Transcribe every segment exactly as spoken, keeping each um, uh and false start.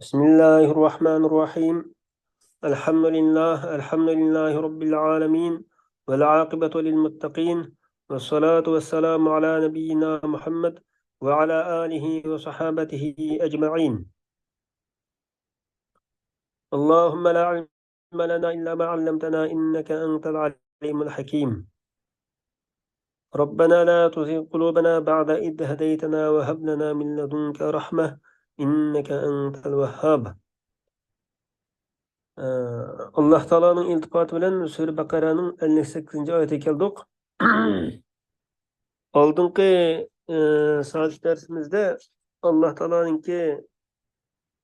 بسم الله الرحمن الرحيم. الحمد لله، الحمد لله رب العالمين، والعاقبة للمتقين، والصلاة والسلام على نبينا محمد وعلى آله وصحابته أجمعين. اللهم لا علم لنا إلا ما علمتنا إنك أنت العليم الحكيم. ربنا لا تزغ قلوبنا بعد إذ هديتنا وهب لنا من لدنك رحمة إنك أنت الوهاب. ئاللاھ تائالانىڭ ئىلتىپاتى بىلەن سۈرە بەقەرەنىڭ ئەللىك سەككىزىنچى ئايىتىگە كەلدۇق. ئالدىنقى، ئى، سائەتلىك دەرسىمىزدە ئاللاھ تائالانىڭكى،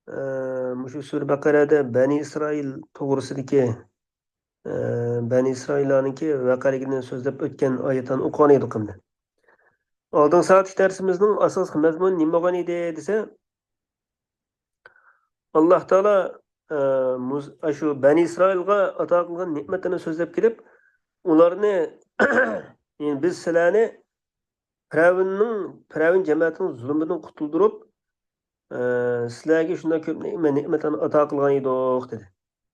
ئى، مۇشۇ سۈرە بەقەرەدە بەنى ئىسرائىل توغرىسىدىكى، ئى، بەنى ئىسرائىللارنىڭكى ۋەقەلىكىنى سۆزلەپ ئۆتكەن ئايەتلەرنى ئوقۇغان ئىدۇق ئەمدى. ئالدىنقى سائەتلىك دەرسىمىزنىڭ ئاساسلىق مەزمۇنى نېمە بولغان ئىدى دېسە، ئاللاھ تائالا، ئە، مۇز-، ئاشۇ بەنى ئىسرائىلغا ئاتا قىلغان نېمەتلەرنى سۆزلەپ كېلىپ، ئۇلارنى، يەنى بىز سىلەرنى پىرئەۋننىڭ، پىرئەۋن جەمەتىنىڭ زۇلمىدىن قۇتۇلدۇرۇپ، ئە، سىلەرگە شۇنداق كۆپ نېمە-، نېمەتلەرنى ئاتا قىلغان ئىدۇق، دېدى.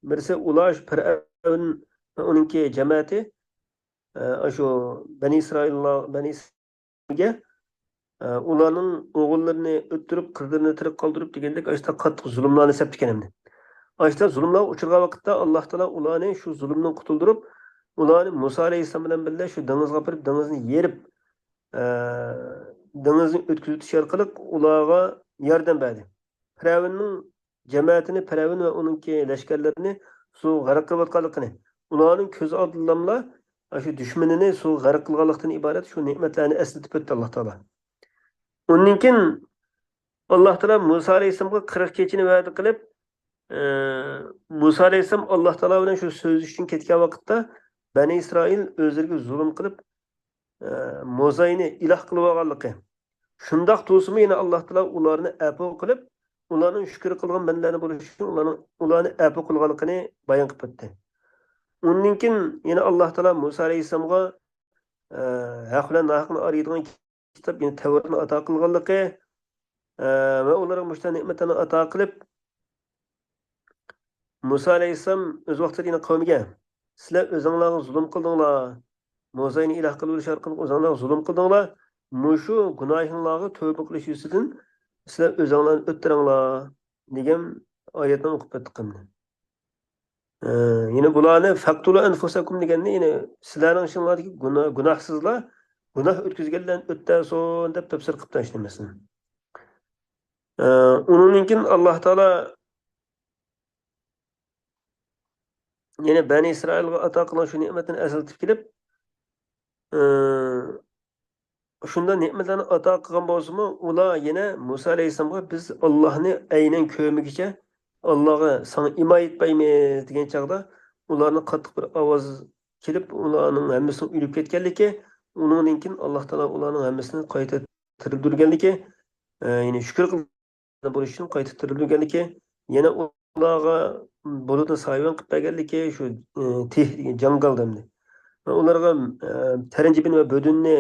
بىرسى ئۇلار شۇ پىرئەۋن ۋە ئۇنىڭكى جەمەتى، ئە، ئاشۇ بەنى ئىسرائىللار، بەنى ئىسرائىلگە، ئە، ئۇلارنىڭ ئوغۇللىرىنى ئۆلتۈرۈپ، قىزلىرىنى تىرىك قالدۇرۇپ دېگەندەك ئاشۇنداق قاتتىق زۇلۇملارنى سەپتىكەن ئەمدى. ئاشۇنداق زۇلۇملارغا ئۇچرىغان ۋاقىتتا ئاللاھ تائالا ئۇلارنى شۇ زۇلۇمدىن قۇتۇلدۇرۇپ، ئۇلارنى مۇسا ئەلەيھىسسالام بىلەن بىللە شۇ دېڭىزغا ئاپىرىپ، دېڭىزنى يېرىپ، ئە، دېڭىزنى ئۆتكۈزۈۋېتىش ئارقىلىق ئۇلارغا ياردەم بەردى. پىرئەۋننىڭ جەمەتىنى، پىرئەۋن ۋە ئۇنىڭكى لەشكەرلىرىنى سۇغا غەرق قىلىۋاتقانلىقىنى، ئۇلارنىڭ كۆز ئالدىدىلا ئاشۇ دۈشمىنىنى سۇغا غەرق قىلغانلىقتىن ئىبارەت شۇ نېمەتلەرنى ئەسلىتىپ ئۆتتى ئاللاھ تائالا. ئۇندىن كېيىن ئاللاھ تائالا مۇسا ئەلەيھىسسالامغا قىرىق كېچىنى ۋەدە قىلىپ، ئى، مۇسا ئەلەيھىسسالام ئاللاھ تائالا بىلەن شۇ سۆزلىشىشتىن كەتكەن ۋاقىتتا بەنى ئىسرائىل ئۆزلىرىگە زۇلۇم قىلىپ، ئە، موزاينى ئىلاھ قىلىۋالغانلىقى. شۇنداق تۇرسىمۇ يەنە ئاللاھ تائالا ئۇلارنى ئەپۇ قىلىپ، ئۇلارنىڭ شۈكۈر قىلغان بەندىلەرنى بولۇشى ئۈچۈن ئۇلارنىڭ، ئۇلارنى ئەپۇ قىلغانلىقىنى بايان قىلىپ ئۆتتى. ئۇندىن كېيىن يەنە ئاللاھ تائالا مۇسا ئەلەيھىسسالامغا، ئە، ھەق بىلەن ناھەقنى ئايرىيدىغان كىتاب، يەنى تەۋراتنى ئاتا قىلغانلىقى، ئە، ۋە ئۇلارغا مۇشۇنداق نېمەتلەرنى ئاتا قىلىپ، مۇسا ئەلەيھىسسالام ئۆز ۋاقتىدا يەنە قەۋمىگە، سىلەر ئۆزۈڭلارغا زۇلۇم قىلدىڭلار، موزاينى ئىلاھ قىلىۋېلىش ئارقىلىق ئۆزۈڭلارغا زۇلۇم قىلدىڭلار، مۇشۇ گۇناھىڭلارغا تۆبە قىلىش يۈزىسىدىن سىلەر ئۆزۈڭلارنى ئۆلتۈرۈڭلار، دېگەن ئايەتنى ئوقۇپ ئۆتتۇق ئەمدى. ئە، يەنە بۇلارنى فەقتۇلۇ ئەنفۇسەكۇم دېگەننى، يەنى سىلەرنىڭ ئىچىڭلاردىكى گۇنا-، گۇناھسىزلار گۇناھ ئۆتكۈزگەنلەرنى ئۆلتۈرسۇن دەپ تەپسىر قىلىپ تاشلىمىسۇن. ئە، ئۇنىڭدىن كېيىن ئاللاھ تائالا يەنە بەنى ئىسرائىلغا ئاتا قىلغان شۇ نېمەتنى ئەسلىتىپ كېلىپ، ئى، شۇنداق نېمەتلەرنى ئاتا قىلغان بولسىمۇ، ئۇلار يەنە مۇسا ئەلەيھىسسالامغا، بىز ئاللاھنى ئەينەن كۆرمىگۈچە ئاللاھقا ساڭا ئىمان ئېيتمايمىز دېگەن چاغدا، ئۇلارنىڭ قاتتىق بىر ئاۋاز كېلىپ، ئۇلارنىڭ ھەممىسىنىڭ ئۆلۈپ كەتكەنلىكى، ئۇنىڭدىن كېيىن ئاللاھ تائالا ئۇلارنىڭ ھەممىسىنى قايتا تىرىلدۈرگەنلىكى، ئى، يەنى شۈكۈر قىل بولۇشتىن قايتا تىرىلدۈرگەنلىكى، يەنە ئۇلارغا بۇلۇتنى سايىۋەن قىلىپ بەرگەنلىكى، شۇ، ئى، تېھ دېگەن جاڭگال دەمدى. ۋە ئۇلارغا، ئى، تەرەنجىبىن ۋە بۆدۈننى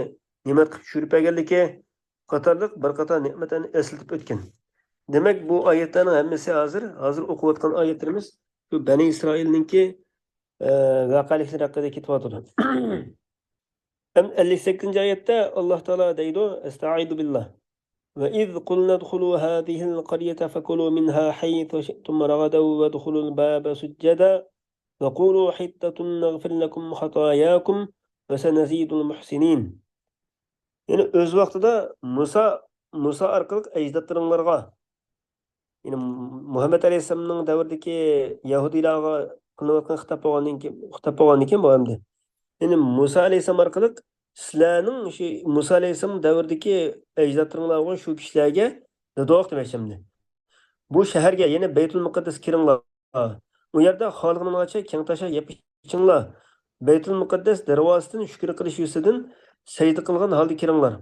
نېمەت قىلىپ چۈشۈرۈپ بەرگەنلىكى قاتارلىق بىر قاتار نېمەتلەرنى ئەسلىتىپ ئۆتكەن. دېمەك، بۇ ئايەتلەرنىڭ ھەممىسى ھازىر، ھازىر ئوقۇۋاتقان ئايەتلىرىمىز شۇ بەنى ئىسرائىلنىڭكى، ئى، ۋەقەلىكلىرى ھەققىدە كېتىۋاتىدۇ. ھەم ئەللىك سەككىزىنچى ئايەتتە ئاللاھ تائالا دەيدۇ، ئەستەئىزۇ بىللاھ. وإذ قلنا ادخلوا هذه القرية فكلوا منها حيث شئتم رغدا وادخلوا الباب سجدا وقولوا حطة نغفر لكم خطاياكم وسنزيد المحسنين. يەنى ئۆز ۋاقتىدا مۇسا، مۇسا ئارقىلىق ئەجدادلىرىڭلارغا، يەنى مۇھەممەد ئەلەيھىسسالامنىڭ دەۋرىدىكى يەھۇدىيلارغا قىلىنىۋاتقان خىتاب بولغاندىن كېيىن، خىتاب بولغاندىن كېيىن بۇ ئەمدى. يەنى مۇسا ئەلەيھىسسالام ئارقىلىق سىلەرنىڭ شۇ مۇسا ئەلەيھىسسالام دەۋرىدىكى ئەجدادلىرىڭلار بولغان شۇ كىشىلەرگە دېدۇق دېمەكچى ئەمدى. بۇ شەھەرگە، يەنى بەيتۇل مۇقەددەسكە كىرىڭلار. ئۇ يەردە خالىغىنىڭلارچە كەڭتاشا يېپىشىڭلار. بەيتۇل مۇقەددەس دەرۋازىسىدىن شۈكۈر قىلىش يۈزىسىدىن سەجدە قىلغان ھالدا كىرىڭلار.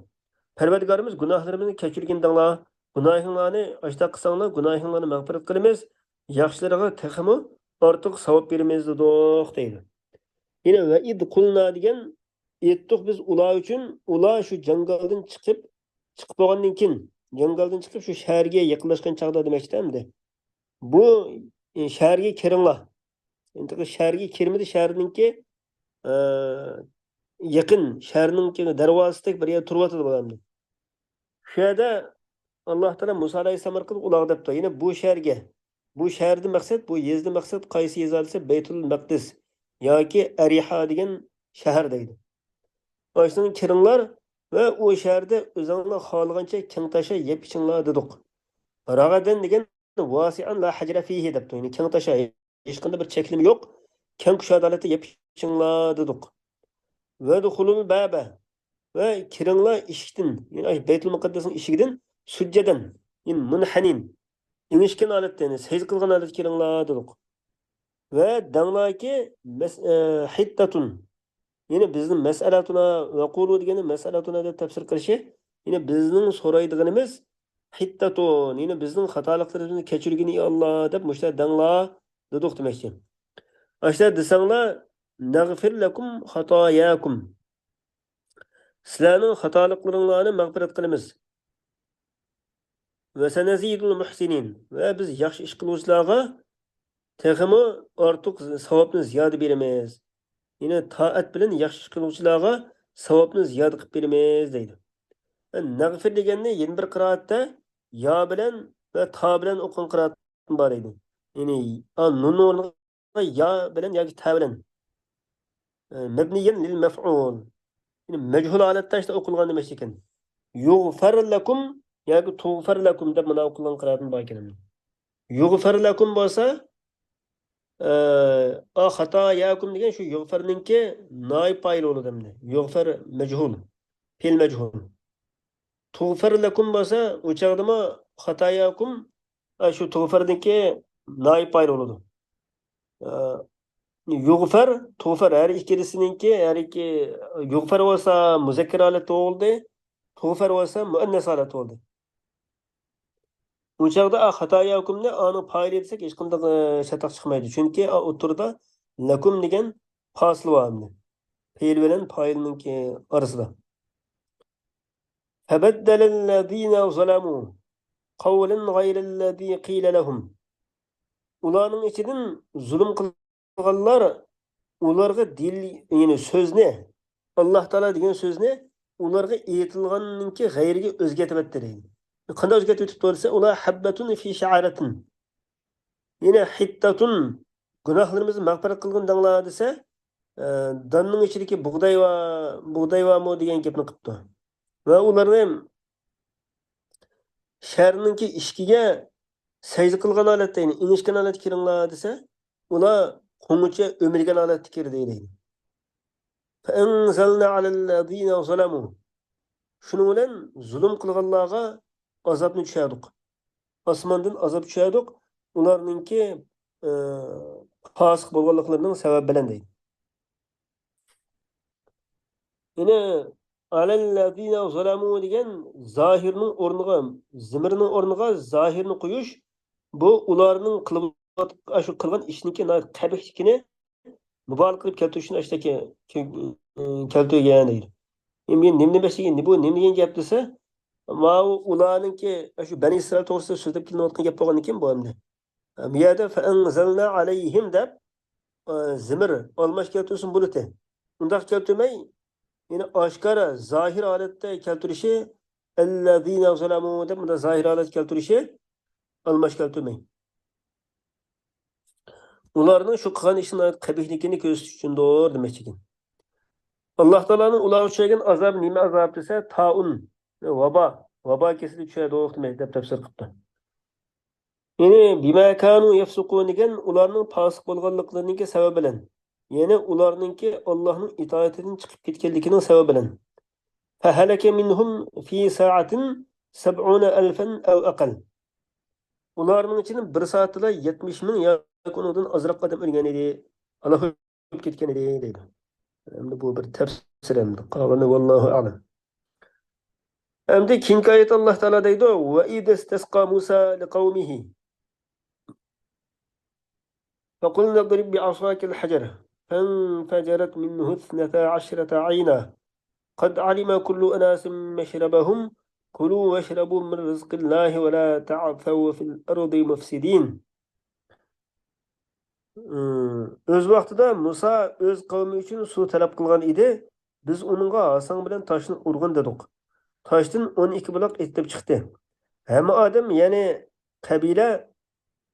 پەرۋەردىگارىمىز گۇناھلىرىمىزنى كەچۈرگىن دەڭلار. گۇناھىڭلارنى ئاشتا قىلساڭلار، گۇناھىڭلارنى مەغپىرەت قىلىمىز. ياخشىلىرىغا تېخىمۇ ئارتۇق ساۋاب بېرىمىز دېدۇق دەيدۇ. يەنە ۋەئىد قۇلنا دېگەن ئېيتتۇق بىز ئۇلار ئۈچۈن، ئۇلار شۇ جاڭگالدىن چىقىپ، چىقىپ بولغاندىن كېيىن، جاڭگالدىن چىقىپ شۇ شەھەرگە يېقىنلاشقان چاغدا دېمەكچىدە ئەمدى. بۇ، ئى، شەھەرگە كىرىڭلار. ئېنتىقى شەھەرگە كىرمىدى، شەھەرنىڭكى، ئە، يېقىن، شەھەرنىڭكى دەرۋازىسىدەك بىر يەردە تۇرۇۋاتىدۇ بۇلار ئەمدى. شۇ يەردە ئاللاھ تائالا مۇسا ئەلەيھىسسالام ئارقىلىق ئۇلارغا دەپتۇ، يەنى بۇ شەھەرگە، بۇ شەھەردىن مەقسەت، بۇ يېزىدىن مەقسەت قايسى يېزا دېسە، بەيتۇل مەقدىس ياكى ئەرىھا دېگەن شەھەر دەيدۇ. ئاشۇنىڭغا كىرىڭلار ۋە ئۇ شەھەردە ئۆزۈڭلار خالىغانچە كەڭتاشا يەپ ئىچىڭلار دېدۇق. راغەدەن دېگەن ۋاسىئەن لا ھەجرە فىھى دەپتۇ. يەنى كەڭتاشا، ھېچقانداق بىر چەكلىمە يوق. كەڭ كۇشادە ھالەتتە يەپ ئىچىڭلار دېدۇق. ۋەدخۇلۇل بابە، ۋە كىرىڭلار ئىشىكتىن، يەنى ئاشۇ بەيتۇل مۇقەددەسنىڭ ئىشىكىدىن سۇججەدەن، يەنى مۇنھەنىن، ئېڭىشكەن ھالەتتە، يەنى سەجدە قىلغان ھالەتتە كىرىڭلار دېدۇق. ۋە دەڭلاركى، مەس-، ئە، ھىتتاتۇن، يەنى بىزنىڭ مەسئەلاتۇنا، ۋەقۇلۇ دېگەننى مەسئەلاتۇنا دەپ تەپسىر قىلىشى، يەنى بىزنىڭ سورايدىغىنىمىز ھىتتاتۇن، يەنى بىزنىڭ خاتالىقلىرىمىزنى كەچۈرگىن، ئى ئاللاھ، دەپ مۇشۇنداق دەڭلار دېدۇق دېمەكچى. ئاشۇنداق دېسەڭلار، نەغفىر لەكۇم خاتاياكۇم، سىلەرنىڭ خاتالىقلىرىڭلارنى مەغپىرەت قىلىمىز. ۋە سەنەزىدۇل مۇھسىنىن، ۋە بىز ياخشى ئىش قىلغۇچىلارغا تېخىمۇ ئارتۇق ساۋابنى زىيادە بېرىمىز. يەنى تائەت بىلەن ياخشى ئىش قىلغۇچىلارغا ساۋابنى زىيادە قىلىپ بېرىمىز دەيدۇ. نەغفىر دېگەننى يەنە بىر قىرائەتتە يا بىلەن ۋە تا بىلەن ئوقۇغان قىرائەت بار ئىدى. يەنى، ئا، نۇن ئورنىغا يا بىلەن ياكى تا بىلەن. ئە، مەبنىيەن لىل مەفئۇل. يەنى مەجھۇل ھالەتتە ئىشتە ئوقۇلغان دېمەكچى ئىكەن. يۇغفەر لەكۇم ياكى تۇغفەر لەكۇم دەپ مانا ئوقۇلغان قىرائەتمۇ بار ئىكەن. يۇغفەر لەكۇم بولسا، ئە، ئا، خاتاياكۇم دېگەن شۇ يۇغفەرنىڭكى نائىب پائىلى بولىدۇ ئەمدى. يۇغفەر مەجھۇل. پېئىل مەجھۇل. تۇغفەر لەكۇم بولسا، ئۇ چاغدىمۇ خاتاياكۇم، ئا، شۇ تۇغفەردىكى نائىب پائىل بولىدۇ. ئا، يۇغفەر، تۇغفەر ھەر ئىككىلىسىنىڭكى، ھەر ئىككى، يۇغفەر بولسا مۇزەككەر ھالەتتە بولدى، تۇغفەر بولسا مۇئەننەس ھالەتتە بولدى. ئۇ چاغدا، ئا، خاتاياكۇمنى ئانىڭ پائىلى دېسەك، ھېچقانداق، ئە، چاتاق چىقمايدۇ. چۈنكى، ئا، ئوتتۇرىدا لەكۇم دېگەن پاسىل بار ئەمدى. پېئىل بىلەن پائىلنىڭكى ئارىسىدا. فبدل الذين ظلموا قولا غير الذي قيل لهم. ئۇلارنىڭ ئىچىدىن زۇلۇم قىلغانلار ئۇلارغا دىل، يەنى سۆزنى، ئاللاھ تائالا دېگەن سۆزنى ئۇلارغا ئېيتىلغاننىڭكى غەيرىگە ئۆزگەرتىۋەتتى دەيدۇ. قانداق ئۆزگەرتىۋېتىپتۇ دېسە، ئۇلار ھەببەتۇن فى شەئرەتىن. يەنى ھىتتاتۇن، گۇناھلىرىمىزنى مەغپىرەت قىلغىن دەڭلار دېسە، ئە، داننىڭ ئىچىدىكى بۇغداي ۋا-، بۇغداي بارمۇ دېگەن گەپنى قىپتۇ. ۋە ئۇلارنى شەھەرنىڭكى ئىشىكىگە سەجدە قىلغان ھالەتتە، يەنى ئېڭىشكەن ھالەتتە كىرىڭلار دېسە، ئۇلار قوڭىچە ئۆمىلىگەن ھالەتتە كىردى دەيدۇ. فأنزلنا على الذين ظلموا. شۇنىڭ بىلەن زۇلۇم قىلغانلارغا ئازابنى چۈشەردۇق. ئاسماندىن ئازاب چۈشەردۇق. ئۇلارنىڭكى، ئى، پاسىق بولغانلىقلىرىنىڭ سەۋەبى بىلەن دەيدۇ. يەنى، على الذين ظلموا دېگەن زاھىرنىڭ ئورنىغا، زىمىرنىڭ ئورنىغا زاھىرنى قويۇش، بۇ ئۇلارنىڭ قىلىۋات-، ئاشۇ قىلغان ئىشىنىڭكى ناھايىتى قەبىھلىكىنى مۇبالىغە قىلىپ كەلتۈرۈشنى ئاشۇنداق كە-، كە-، كەلتۈرگەن دەيدۇ. ئەمدى نېمە، نېمە دېمەكچى، بۇ نېمە دېگەن گەپ دېسە، ماۋۇ ئۇلارنىڭكى، ئاشۇ بەنى ئىسرائىل توغرىسىدا سۆزلەپ كېلىنىۋاتقان گەپ بولغاندىكىن بۇ ئەمدى. بۇ يەردە فأنزلنا عليهم دەپ، ئە، زىمىر، ئالماش كەلتۈرسۇن بۇلۇتى. ئۇنداق كەلتۈرمەي، يەنى ئاشكارا، زاھىر ھالەتتە كەلتۈرۈشى، الذين ظلموا دەپ مۇنداق زاھىر ھالەتتە كەلتۈرۈشى، ئالماش كەلتۈرمەي. ئۇلارنىڭ شۇ قىلغان ئىشىنىڭ قەبىھلىكىنى كۆرسىتىش ئۈچۈندۇر دېمەكچىكەن. ئاللاھ تائالانىڭ ئۇلارغا چۈشۈرگەن ئازابى نېمە ئازاب دېسە، تائۇن، ۋابا، ۋابا كېسىلى چۈشەردۇق دېمەك دەپ تەپسىر قىپتۇ. يەنى بما كانوا يفسقون دېگەن ئۇلارنىڭ پاسىق بولغانلىقلىرىنىڭكى سەۋەبى بىلەن، يەنى ئۇلارنىڭكى ئاللاھنىڭ ئىتائىتىدىن چىقىپ كەتكەنلىكىنىڭ سەۋەبى بىلەن. فهلك منهم في ساعة سبعون ألفا أو أقل. ئۇلارنىڭ ئىچىدىن بىر سائەتتىلا يەتمىش مىڭ ياكى ئۇنىڭدىن ئازراق ئادەم ئۆلگەن ئىدى. ئاللاھ ئۆلۈپ كەتكەن ئىدى دەيدۇ. ئەمدى بۇ بىر تەپسىر ئەمدى. قالغىنى ۋاللاھۇ ئەلەم. ئەمدى كېيىنكى ئايەتتە ئاللاھ تائالا دەيدۇ، وإذ استسقى موسى لقومه فقلنا اضرب بعصاك الحجر فانفجرت منه اثنتا عشرة عينا قد علم كل أناس مشربهم كلوا واشربوا من رزق الله ولا تعثوا في الأرض مفسدين. ئۆز ۋاقتىدا مۇسا ئۆز قەۋمى ئۈچۈن سۇ تەلەپ قىلغان ئىدى. بىز ئۇنىڭغا، «ھاساڭ بىلەن تاشنى ئۇرغىن» دېدۇق. تاشتىن ئون ئىككى بۇلاق ئېتىلىپ چىقتى. ھەممە ئادەم، يەنى قەبىلە،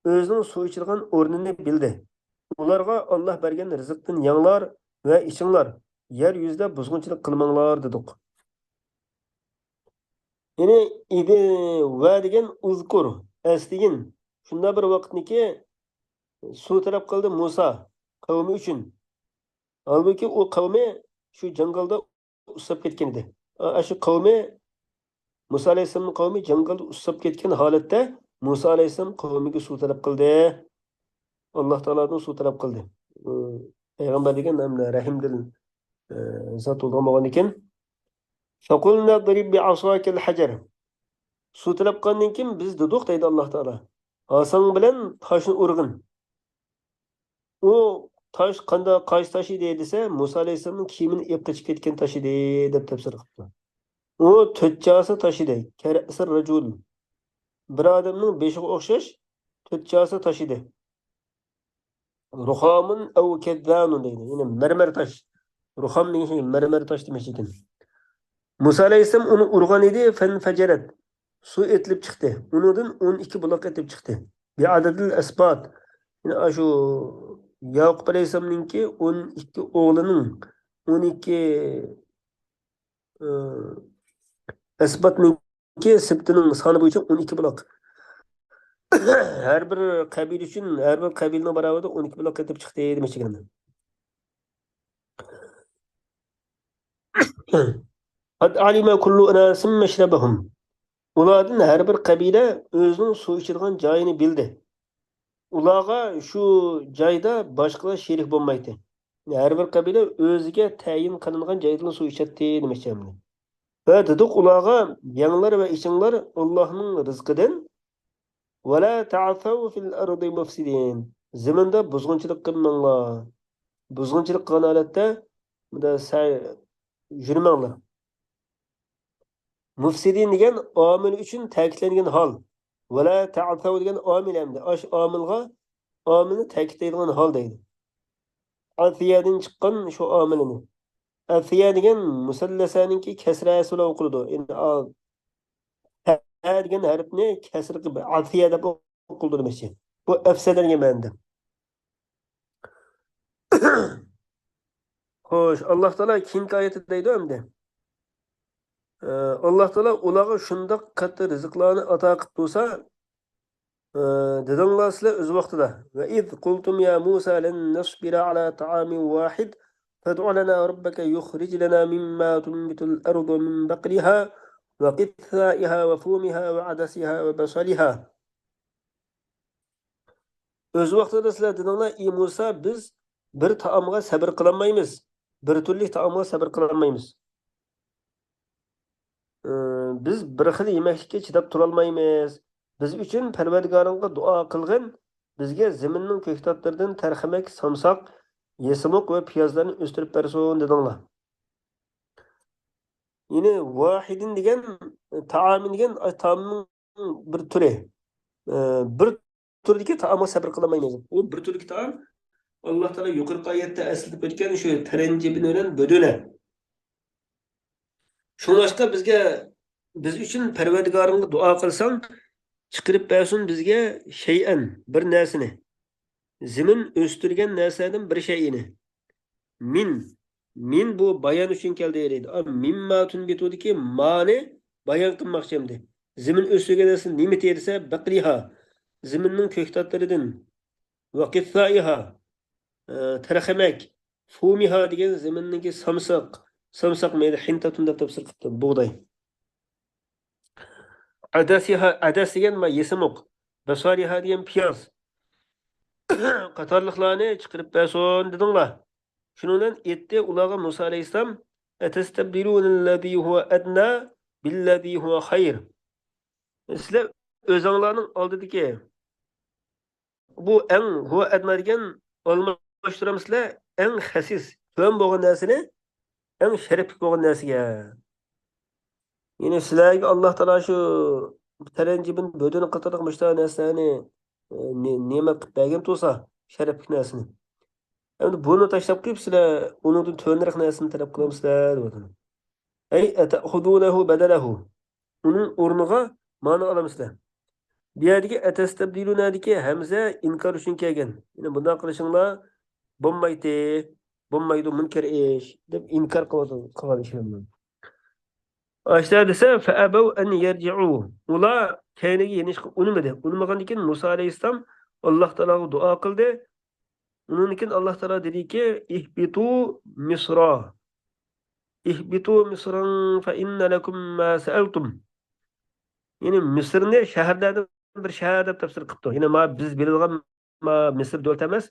ئۆزىنىڭ سۇ ئىچىدىغان ئورنىنى بىلدى. ئۇلارغا، «ئاللا بەرگەن رىزىقتىن يەڭلار ۋە ئىچىڭلار، يەر يۈزىدە بۇزغۇنچىلىق قىلماڭلار» دېدۇق. يەنى ئىدى ۋە دېگەن ئۇزكۇر، ئەسلىگىن. شۇنداق بىر ۋاقىتنىكى سۇ تەلەپ قىلدى مۇسا قەۋمى ئۈچۈن. ھالبۇكى، ئۇ قەۋمى شۇ جاڭگالدا ئۇسساپ كەتكەن ئىدى. ئا-، شۇ قەۋمى، مۇسا ئەلەيھىسسالامنىڭ قەۋمى جاڭگالدا ئۇسساپ كەتكەن ھالەتتە مۇسا ئەلەيھىسسالام قەۋمىگە سۇ تەلەپ قىلدى. ئاللا تائالادىن سۇ تەلەپ قىلدى. ئۇ پەيغەمبەر دېگەن ھەم رەھىمدىل، ئە، زات بولغان بولغاندىكىن، «فقلنا اضرب بعصاك الحجر». سۇ تەلەپ قىلغاندىن كېيىن بىز دېدۇق، دەيدۇ ئاللا تائالا، «ھاساڭ بىلەن تاشنى ئۇرغىن». ئۇ تاش قانداق، قايسى تاش ئىدى دېسە، مۇسا ئەلەيھىسسالامنىڭ كىيىمىنى ئېلىپ قېچىپ كەتكەن تاش ئىدى، دەپ تەپسىر قىپتۇ. ئۇ تۆت چاسا تاش ئىدى. كەرەسىر رەجۇل. بىر ئادەمنىڭ بېشىغا ئوخشاش تۆت چاسا تاش ئىدى. رۇخامۇن ئەۋ كەززانۇن دەيدۇ. يەنى مەرمەر تاش. رۇخام دېگەن شۇ مەرمەر تاش دېمەكچى ئىكەن. مۇسا ئەلەيھىسسالام ئۇنى ئۇرغان ئىدى، فەنفەجەرەت. سۇ ئېتىلىپ چىقتى. ئۇنىڭدىن ئون ئىككى بۇلاق ئېتىلىپ چىقتى. بىئەدەدىل ئەسبات. يەنى ئاشۇ ياقۇپ ئەلەيھىسسالامنىڭكى ئون ئىككى ئوغلىنىڭ، ئون ئىككى، ئە، ئەسباتنىڭكى سىپىتىنىڭ سانى بويىچە ئون ئىككى بۇلاق. ھەر بىر قەبىلە ئۈچۈن، ھەر بىر قەبىلىنىڭ باراۋىرىدە ئون ئىككى بۇلاق ئېتىلىپ چىقتى دېمەكچى ئىكەن. قد علم كل أناس مشربهم. ئۇلاردىن ھەر بىر قەبىلە ئۆزىنىڭ سۇ ئىچىدىغان جايىنى بىلدى. ئۇلارغا شۇ جايدا باشقىلار شېرىك بولمايتتى. ھەر بىر قەبىلە ئۆزىگە تەيىن قىلىنغان جايدىلا سۇ ئىچەتتى دېمەكچى ئەمدى. ۋە دېدۇق ئۇلارغا، يەڭلار ۋە ئىچىڭلار ئاللاھنىڭ رىزقىدىن. ولا تعثوا في الأرض مفسدين. زېمىندا بۇزغۇنچىلىق قىلماڭلار. بۇزغۇنچىلىق قىلغان ھالەتتە بۇندا سەي-، يۈرمەڭلار. مۇفسىدىن دېگەن ئامىل ئۈچۈن تەكىتلەنگەن ھال. ۋەلا تەئسەۋ دېگەن ئامىل ئەمدى. ئاشۇ ئامىلغا، ئامىلنى تەكىتلەيدىغان ھال دەيدۇ. ئەسىيەدىن چىققان شۇ ئامىلنى. ئەسىيە دېگەن مۇسەللەسەنىڭكى كەسرەسى بىلەن ئوقۇلىدۇ. يەنى ئا-، ھە دېگەن ھەرپنى كەسرە قىلىپ، ئەسىيە دەپ ئوقۇلىدۇ دېمەكچى. بۇ ئەفسەدە دېگەن مەنىدە. خوش، ئاللا تائالا كېيىنكى ئايەتتە دەيدۇ ئەمدى. ئە، ئاللا تائالا ئۇلارغا شۇنداق كاتتا رىزىقلارنى ئاتا قىلىپ تۇرسا، ئە، دېدىڭلار سىلەر ئۆز ۋاقتىدا. وإذ قلتم يا موسى لن نصبر على طعام واحد فادع لنا ربك يخرج لنا مما تنبت الأرض من بقلها وقثائها وفومها وعدسها وبصلها. ئۆز ۋاقتىدا سىلەر دېدىڭلار، ئى مۇسا، بىز بىر تائامغا سەبرى قىلالمايمىز، بىر تۈرلۈك تائامغا سەبرى قىلالمايمىز. ئى، بىز بىر خىل يېمەكلىككە چىداپ تۇرالمايمىز. بىز ئۈچۈن پەرۋەردىگارىڭغا دۇئا قىلغىن، بىزگە زېمىننىڭ كۆكتاتلىرىدىن تەرخەمەك، سامساق، يېسىمۇق ۋە پىيازلارنى ئۆستۈرۈپ بەرسۇن دېدىڭلار. يەنى ۋاھىدىن دېگەن، تائامىن دېگەن، تائامنىڭ بىر تۈرى. ئى، بىر تۈردىكى تائامغا سەبرى قىلالمايمىز. ئۇ بىر تۈردىكى تائام، ئاللا تائالا يۇقىرىقى ئايەتتە ئەسلىتىپ ئۆتكەن شۇ تەرەنجىبىن بىلەن بۆدۈنە. شۇڭلاشقا بىزگە، بىز ئۈچۈن پەرۋەردىگارىڭغا دۇئا قىلساڭ، چىقىرىپ بەرسۇن بىزگە شەيئەن، بىر نەرسىنى. زېمىن ئۆستۈرگەن نەرسىلەردىن بىر شەيئىنى. مىن. مىن بۇ بايان ئۈچۈن كەلدى دەيدۇ. ئا، مىمما تۇنبىتۇدىكى مانى بايان قىلماقچى ئەمدى. زېمىن ئۆستۈرگەن نەرسە نېمىتى دېسە، بەقلىھا. زېمىننىڭ كۆكتاتلىرىدىن. ۋە قىسسائىھا. ئە، تەرخەمەك. فۇمىھا دېگەن زېمىننىڭكى سامساق. سامساق مەيلى، حىنتاتۇن دەپ تەپسىر قىپتۇ. بۇغداي. ئەدەسىھا، ئەدەس دېگەن ما يېسىمۇق. بەسارىھا دېگەن پىياز. قاتارلىقلارنى چىقىرىپ بەرسۇن دېدىڭلار. شۇنىڭ بىلەن ئېيتتى ئۇلارغا مۇسا ئەلەيھىسسالام، ئەتەستەبدىلۇنەللەزى ھۇۋە ئەدنا بىللەزى ھۇۋە خەير. سىلەر ئۆزۈڭلارنىڭ ئالدىدىكى بۇ ئەڭ ھۇۋە ئەدنا دېگەن ئالماشتۇرامسىلەر ئەڭ خەسىس، تۆۋەن بولغان نەرسىنى ئەڭ شەرەپلىك بولغان نەرسىگە. يەنى سىلەرگە ئاللا تائالا شۇ تەرەنجىبىن بۆدۈن قاتارلىق مۇشۇنداق نەرسىلەرنى، ئە، نې-، نېمەت قىلىپ بەرگەن تۇرسا، شەرەپلىك نەرسىنى. ئەمدى بۇنى تاشلاپ قويۇپ، سىلەر ئۇنىڭدىن تۆۋەنرەك نەرسىنى تەلەپ قىلامسىلەر دەۋاتىدۇ. ئەي ئەتەخۇزۇنەھۇ بەدەلەھۇ. ئۇنىڭ ئورنىغا مانى ئالامسىلەر. بۇ يەردىكى ئەتەستەبدىلۇنەدىكى ھەمزە ئىنكار ئۈچۈن كەلگەن. يەنى بۇنداق قىلىشىڭلار بولمايتتى، بولمايدۇ، مۇنكەر ئىش، دەپ ئىنكار قىلىۋاتىدۇ، قىلغان ئىشلىرىنى. ئاشۇنداق دېسە، فەئەبەۋ ئەن يەرجىئۇ. ئۇلار كەينىگە يېنىشقا ئۇنىمىدى. ئۇنىمىغاندىن كېيىن مۇسا ئەلەيھىسسالام ئاللاھ تائالاغا دۇئا قىلدى. ئۇنىڭدىن كېيىن ئاللاھ تائالا دېدىكى، اهبطوا مصرا. اهبطوا مصرا فإن لكم ما سألتم. يەنى مىسىرنى شەھەرلەردىن بىر شەھەر دەپ تەپسىر قىپتۇ. يەنى ما بىز بىلىدىغان ما مىسىر دۆلىتى ئەمەس،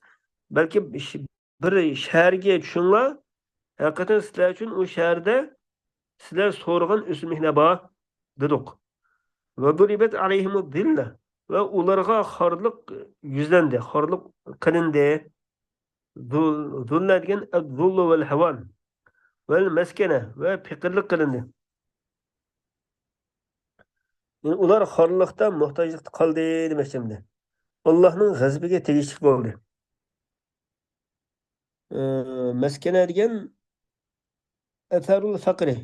بەلكى ش-، بىر شەھەرگە چۈشۈڭلار، ھەقىقەتەن سىلەر ئۈچۈن ئۇ شەھەردە سىلەر سورىغان ئۆسۈملۈكلەر بار، دېدۇق. وضربت عليهم الذلة. ۋە ئۇلارغا خارلىق يۈزلەندى، خارلىق قىلىندى. ذل-، ذلة دېگەن الذل والهوان. والمسكنة ۋە پېقىرلىق قىلىندى. يەنى ئۇلار خارلىقتا، موھتاجلىقتا قالدى دېمەكچى ئەمدى. ئاللاھنىڭ غەزىپىگە تېگىشلىك بولدى. ئى، مەسكەنە دېگەن ئەسەرۇل فەقرى،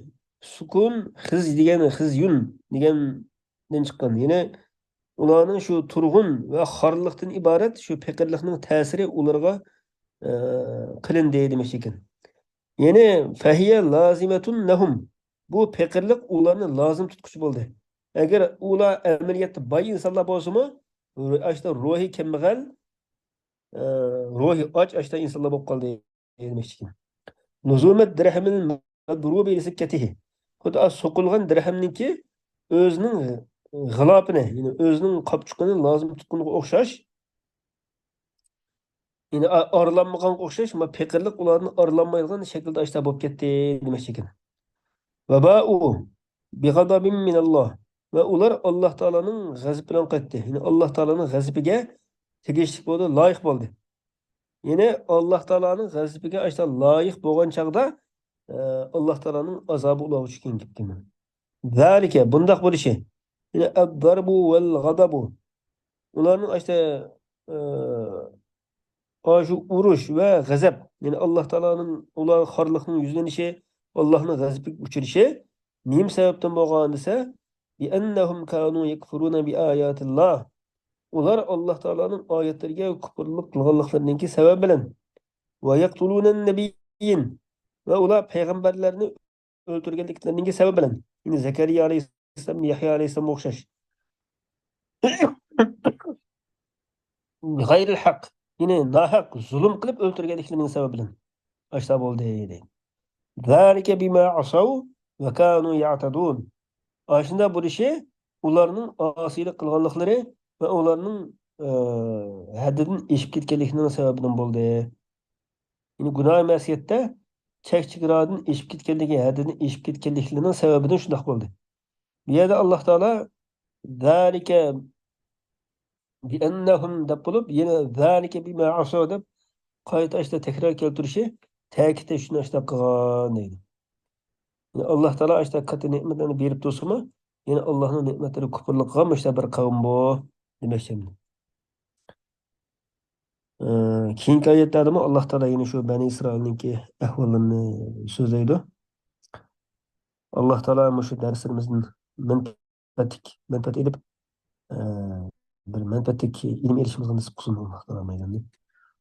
سۇكۇن، خىز دېگەن، خىزيۇن دېگەندىن چىققان. يەنى ئۇلارنىڭ شۇ تۇرغۇن ۋە خارلىقتىن ئىبارەت شۇ پېقىرلىقنىڭ تەسىرى ئۇلارغا، ئى، قىلىندى دېمەكچى ئىكەن. يەنى فەھىيە لازىمەتۇن لەھۇم. بۇ پېقىرلىق ئۇلارنى لازىم تۇتقۇچى بولدى. ئەگەر ئۇلار ئەمەلىيەتتە باي ئىنسانلار بولسىمۇ، ئاشتا روھى كەمبەغەل، ئە، روھى ئاچ، ئاشتا ئىنسانلار بولۇپ قالدى دېمەكچىكەن. لزومەت دىرھەمىل مەدرۇبى لىسىككەتىھى. خۇددى سوقۇلغان دىرھەمنىڭكى ئۆزىنىڭ غىلاپىنى، يەنى ئۆزىنىڭ قاپچۇقىنى لازىم تۇتقىنىغا ئوخشاش. يەنى ئا-، ئارىلانمىغانغا ئوخشاش، ما پېقىرلىق ئۇلارنى ئارىلانمايدىغان شەكىلدە ئاشتا بولۇپ كەتتى دېمەكچىكەن. ۋەبائۇ بىغەزەبىن مىنەللاھ. ۋە ئۇلار ئاللاھ تائالانىڭ غەزىپى بىلەن قايتتى. يەنى ئاللاھ تائالانىڭ غەزىپىگە تېگىشلىك بولدى، لايىق بولدى. يەنى ئاللاھ تائالانىڭ غەزىپىگە ئاشتا لايىق بولغان چاغدا، ئە، ئاللاھ تائالانىڭ ئازابى ئۇلارغا چۈشكەن گەپكەن. زالىكە، بۇنداق بولۇشى. يەنى ئەددەربۇ ۋەل غەدەبۇ. ئۇلارنىڭ ئاشتا، ئە، ئاشۇ ئۇرۇش ۋە غەزەپ، يەنى ئاللاھ تائالانىڭ ئۇلار خارلىقنىڭ يۈزلىنىشى، ئاللاھنىڭ غەزىپىگە ئۇچرىشى نېمە سەۋەبتىن بولغان دېسە، بىئەننەھۇم كانۇ يەكفۇرۇنە بىئاياتىللاھ. ئۇلار ئاللاھ تائالانىڭ ئايەتلىرىگە كۇپۇرلۇق قىلغانلىقلىرىنىڭكى سەۋەبى بىلەن، ۋە يەقتۇلۇنەن نەبىييىن، ۋە ئۇلار پەيغەمبەرلەرنى ئۆلتۈرگەنلىكلىرىنىڭكى سەۋەبى بىلەن، يەنى زەكەرىيا ئەلەيھىسسالام، يەھيا ئەلەيھىسسالامغا ئوخشاش، غەيرىل ھەق، يەنى ناھەق زۇلۇم قىلىپ ئۆلتۈرگەنلىكلىرىنىڭ سەۋەبى بىلەن ئاشۇنداق بولدى، دەيدۇ. زالىكە بىما ئەسەۋ ۋە كانۇ يەئتەدۇن. ئاشۇنداق بولۇشى ئۇلارنىڭ ئاسىيلىق قىلغانلىقلىرى ۋە ئۇلارنىڭ، ئە، ھەددىدىن ئېشىپ كەتكەنلىكىنىڭ سەۋەبىدىن بولدى. يەنى گۇناھ مەسىيەتتە چەك چېگرادىن ئېشىپ كەتكەنلىكى، ھەددىدىن ئېشىپ كەتكەنلىكلىرىنىڭ سەۋەبىدىن شۇنداق بولدى. بۇ يەردە ئاللاھ تائالا زالىكە بىئەننەھۇم دەپ بولۇپ، يەنە زالىكە بىما ئەسەۋ دەپ قايتا ئاشتا تەكرار كەلتۈرۈشى تەكىتلەش ئۈچۈن ئاشتا قىلغان دەيدۇ. يەنى ئاللاھ تائالا ئاشتا كاتتا نېمەتلەرنى بېرىپ تۇرسىمۇ، يەنە ئاللاھنىڭ نېمەتلىرىگە كۇپۇرلۇق قىلغان مۇشۇنداق بىر قەۋم بۇ دېمەكچى. ئە، كېيىنكى ئايەتلەردىمۇ ئاللاھ تائالا يەنە شۇ بەنى ئىسرائىلنىڭكى ئەھۋاللىرىنى سۆزلەيدۇ. ئاللاھ تائالا مۇشۇ دەرسلىرىمىزدىن مەنپەئەتلىك، مەنپەئەت ئېلىپ، ئە، بىر مەنپەئەتلىك ئىلىم ئېلىشىمىزغا نېسىپ قىلسۇن ئاللاھ تائالا مەيداننى.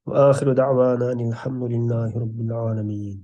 وآخر دعوانا أن الحمد لله رب العالمين.